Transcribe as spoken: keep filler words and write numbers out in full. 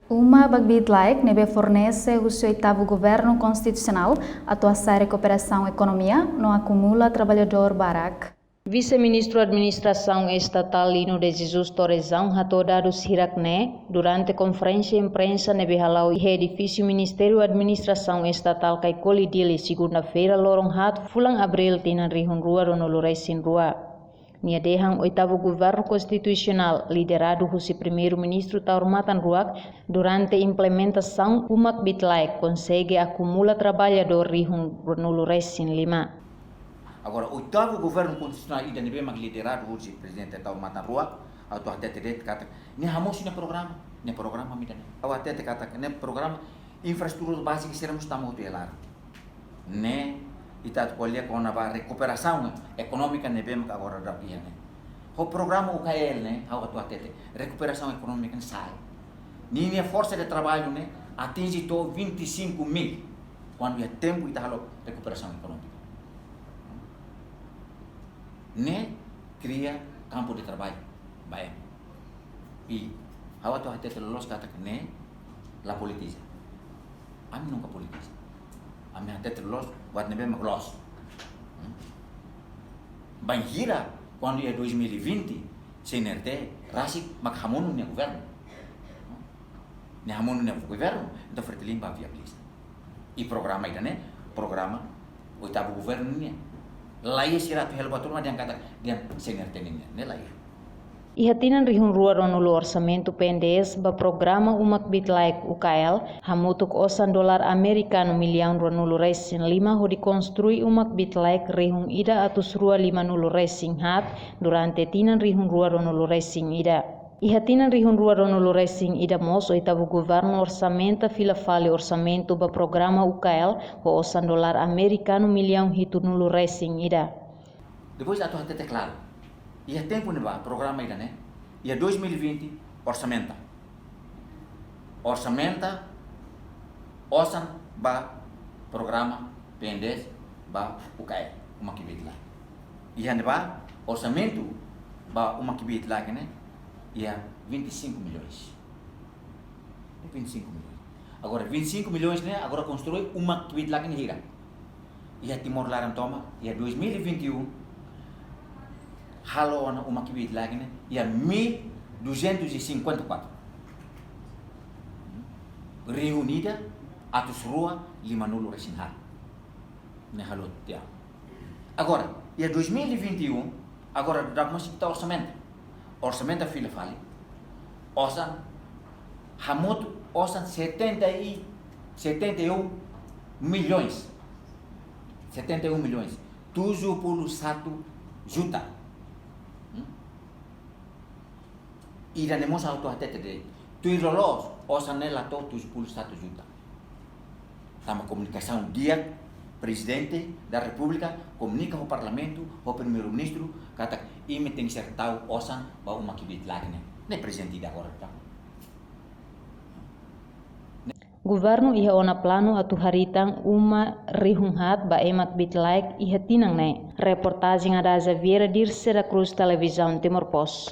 Uma ba kbiit-laek ne'ebé fornese husi oitavu governu konstitusionál atu hasa'e rekuperasaun ekonomia no akumula traballadór barak. Vise-Ministru Administrasaun Estatál Lino de Jesus Torrezão hato'o dadus hirak-ne'e durante konferénsia imprensa ne'ebé hala'o iha edifísiu Ministériu Administrasaun Estatál Caicoli, Dili, segunda-feira, loron haat, fulan Abríl, tinan rihun rua ruanulu resin rua. Nia dehan oitavu governu konstitusionál, lideradu husi Primeiru-Ministru Taur Matan Ruak, durante implementasaun uma kbiit-laek konsege akumula traballadór rihun ruanulu resin lima. Agora, oitavu governu konstitusionál ida ne'ebé mak lideradu husi Prezidente Taur Matan Ruak, ha'u atu hatete de'it katak, nia hamosu nia programa, nia programa mak ida-ne'e. Ha'u hatete katak, nia programa infraestrutura bázika sira mós tama hotu iha laran. Ne'e, ita atu ko'alia kona-ba rekuperasaun ekonómika ne'ebé mak agora daudaun iha ne'e. Ho programa U K L ne'e, ha'u atu hatete, rekuperasaun ekonómika ne'e sa'e. Ninia forsa de traballu ne'e atinje to'o vinte e cinco mil. Kuandu iha tempu ita halo rekuperasaun ekonómika. Ne'e kria kampu de traballu ba ema. I ha'u atu hatete loloos katak ne'e la politiza. Ami nunka politiza. Ami hatete loloos buat ne'ebé mak loos. Hmm? Bainhira kuandu iha dois mil e vinte, C N R T rasik mak hamonu nia governu. Nia hamonu nia governu, entaun Fretilin bá viabiliza. I programa ida-ne'e, programa oitavu governu nian. La iha sira atu hela buat ruma dehan katak, dehan C N R T nian, ne'e la iha. Iha tinan rihun rua ruanulu orsamentu P N D S ba programa uma kbiit-laek U K L, hamutuk osan dolar amerikanu millaun ruanulu resin lima hodi konstrui uma kbiit-laek rihun ida atus rua limanulu resin haat durante tinan rihun rua ruanulu resin ida. Iha tinan rihun rua ruanulu resin ida mós oitavu governu orsamenta fila fali orsamentu ba programa U K L ho osan dolar amerikanu millaun hitunulu resin ida. Depois atu hatete klaru. Iha tempu ne'ebá programa ida-ne'e, iha dois mil e vinte orsamenta. Orsamenta osan ba programa P N D S ba U K L, uma kbiit-laek. Iha ne'ebá orsamentu ba uma kbiit-laek ne'e iha vinte e cinco milhões. Vinte e cinco milhões. Agora, vinte e cinco milhões ne'e, agora konstrui uma kbiit-laek ne'e hira? Iha Timor laran tomak, iha dois mil e vinte e um, halo ona uma kbiit-laek ne'e, iha mil duzentos e cinquenta e quatro. Rihun ida atus rua limanulu resin haat. Ne'e halo tiha. Agora, iha dois mil e vinte e um, agora daudaun mós ita orsamenta. Orsamenta fila fali. Osan, hamutuk osan setenta e, setenta e um milhões. Setenta e um milhões. Tujuh puluh satu juta. Hmm? Ida-ne'e mós ha'u atu hatete de'it. Tuir loloos, osan ne'e la to'o tujuh puluh satu juta. Tanba komunikasaun di'ak, Prezidente da Repúblika komunika ho Parlamentu, ho Primeiru-Ministru, katak imi tenke ser tau osan ba uma kbiit-laek ne'e. Ne'e prezidente ida agora, tá? Governu iha ona planu atu harii tan uma rihun haat ba ema kbiit-laek iha tinan ne'e. Reportajen Ada Xaviera, Dirce da Cruz, Televizaun Timor Post.